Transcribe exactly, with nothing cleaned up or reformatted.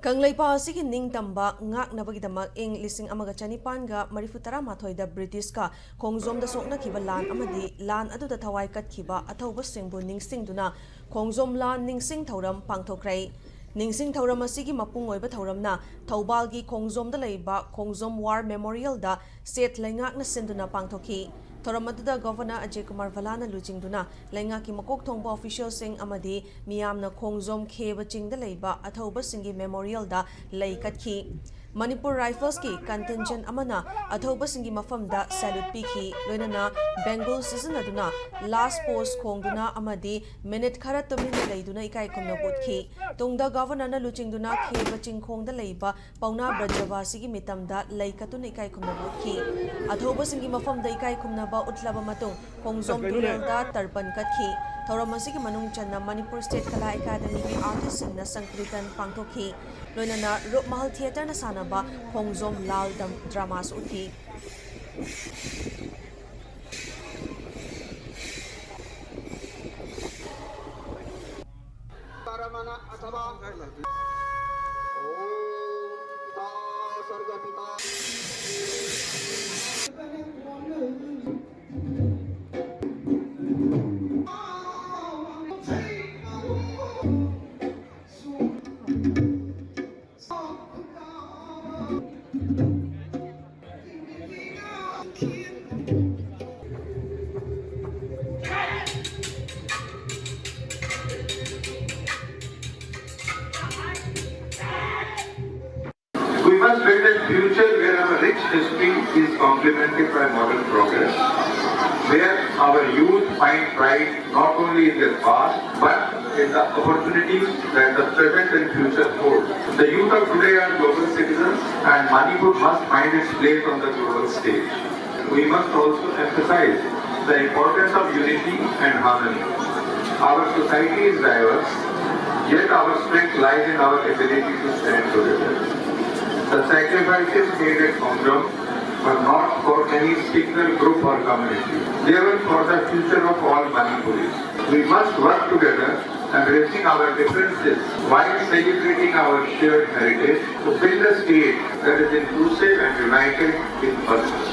ꯀꯪꯂꯩꯄꯥꯛ ꯑꯁꯤꯒꯤ ꯅꯤꯡꯇꯝꯕ ꯉꯥꯛꯅꯕꯒꯤꯗꯃꯛ ꯏꯪ ꯂꯤꯁꯤꯡ ꯑꯃꯒ ꯆꯅꯤꯄꯥꯟꯒ ꯃꯔꯤꯐꯨ ꯇꯔꯥꯃꯥꯊꯣꯏꯗ ꯕ꯭ꯔꯤꯇꯤꯁꯀ ꯈꯣꯡꯖꯣꯝꯗ ꯁꯣꯛꯅꯈꯤꯕ ꯂꯥꯟ ꯑꯃꯗꯤ ꯂꯥꯟ ꯑꯗꯨꯗ ꯊꯋꯥꯏ ꯀꯠꯈꯤꯕ ꯑꯊꯧꯕꯁꯤꯡꯕꯨ ꯅꯤꯡꯁꯤꯡꯗꯨꯅ ꯈꯣꯡꯖꯣꯝ ꯂꯥꯟ ꯅꯤꯡꯁꯤꯡ ꯊꯧꯔꯝ ꯄꯥꯡꯊꯣꯛꯈ꯭ꯔꯦ꯫ ꯅꯤꯡꯁꯤꯡ ꯊꯧꯔꯝ ꯑꯁꯤꯒꯤ ꯃꯄꯨꯡ ꯑꯣꯏꯕ ꯊꯧꯔꯝꯅ ꯊꯧꯕꯥꯜꯒꯤ ꯈꯣꯡꯖꯣꯝꯗ ꯂꯩꯕ ꯈꯣꯡꯖꯣꯝ ꯋꯥꯔ ꯃꯦꯃꯣꯔꯤꯌꯦꯜꯗ ꯁꯦꯠ ꯂꯩꯉꯥꯛꯅ ꯁꯤꯟꯗꯨꯅ ꯄꯥꯡꯊꯣꯛꯈꯤ꯫ ꯊꯧꯔꯝ ꯑꯗꯨꯗ ꯒꯚꯔꯅꯔ ꯑꯖꯌ ꯀꯨꯃꯥꯔ ꯚꯜꯂꯥꯅ ꯂꯨꯆꯤꯡꯗꯨꯅ ꯂꯩꯉꯥꯛꯀꯤ ꯃꯀꯣꯛ ꯊꯣꯡꯕ ꯑꯣꯐꯤꯁꯤꯌꯦꯜꯁꯤꯡ ꯑꯃꯗꯤ ꯃꯤꯌꯥꯝꯅ ꯈꯣꯡꯖꯣꯝ ꯈꯦꯕ ꯆꯤꯡꯗ ꯂꯩꯕ ꯑꯊꯧꯕꯁꯤꯡꯒꯤ ꯃꯦꯃꯣꯔꯤꯌꯦꯜꯗ ꯂꯩ ꯀꯠꯈꯤ꯫ ꯃꯅꯤꯄꯨꯔ ꯔꯥꯏꯐꯜꯁꯀꯤ ꯀꯟꯇꯤꯟꯖꯦꯟ ꯑꯃꯅ ꯑꯊꯧꯕꯁꯤꯡꯒꯤ ꯃꯐꯝꯗ ꯁꯦꯂ꯭ꯌꯨꯠ ꯄꯤꯈꯤ, ꯂꯣꯏꯅꯅ ꯕꯦꯡꯒꯨꯜ ꯁꯤꯖꯤꯟꯅꯗꯨꯅ ꯂꯥꯁ ꯄꯣꯁ ꯈꯣꯡꯗꯨꯅ ꯑꯃꯗꯤ ꯃꯤꯅꯤꯠ ꯈꯔ ꯇꯨꯃꯤꯟꯅ ꯂꯩꯗꯨꯅ ꯏꯀꯥꯏ ꯈꯨꯝꯅꯕ ꯎꯠꯈꯤ꯫ ꯇꯨꯡꯗ ꯒꯚꯔꯅꯔꯅ ꯂꯨꯆꯤꯡꯗꯨꯅ ꯈꯦꯕ ꯆꯤꯡꯈꯣꯡꯗ ꯂꯩꯕ ꯄꯥꯎꯅꯥ ꯕ꯭ꯔꯖꯕꯥꯁꯤꯒꯤ ꯃꯤꯇꯝꯗ ꯂꯩ ꯀꯠꯇꯨꯅ ꯏꯀꯥꯏ ꯈꯨꯝꯅꯕ ꯎꯠꯈꯤ꯫ ꯑꯊꯧꯕꯁꯤꯡꯒꯤ ꯃꯐꯝꯗ ꯏꯀꯥꯏ ꯈꯨꯝꯅꯕ ꯎꯠꯂꯕ ꯃꯇꯨꯡ ꯈꯣꯡꯖꯣꯝ ꯇꯨꯔꯦꯜꯗ ꯇꯔꯄꯟ ꯀꯠꯈꯤ꯫ ꯊꯧꯔꯝ ꯑꯁꯤꯒꯤ ꯃꯅꯨꯡ ꯆꯟꯅ ꯃꯅꯤꯄꯨꯔ ꯁ꯭ꯇꯦꯠ ꯀꯂꯥ ꯑꯦꯀꯥꯗꯃꯤꯒꯤ ꯑꯥꯔꯇꯤꯁꯁꯤꯡꯅ ꯁꯪꯀ꯭ꯔꯤꯇꯟ ꯄꯥꯡꯊꯣꯛꯈꯤ꯫ ꯂꯣꯏꯅꯅ ꯔꯨꯞꯃꯍꯜ ꯊꯤꯌꯦꯇꯔꯅ ꯁꯥꯟꯅꯕ ꯈꯣꯡꯖꯣꯝ ꯂꯥꯜ ꯗꯝ-, ꯗ꯭ꯔꯃꯥꯁꯨ ꯎꯠꯈꯤ꯫ We must build a future where our rich history is complemented by modern progress, where our youth find pride not only in their past but in the opportunities that the present and future hold. The youth of today are global citizens, and Manipur must find its place on the global stage. We must also emphasize the importance of unity and harmony. Our society is diverse, yet our strength lies in our ability to stand together. The sacrifices made at Khongjom were not for any single group or community. They were for the future of all Manipuris. We must work together and Facing our differences while celebrating our shared heritage to build a state that is inclusive and united in purpose.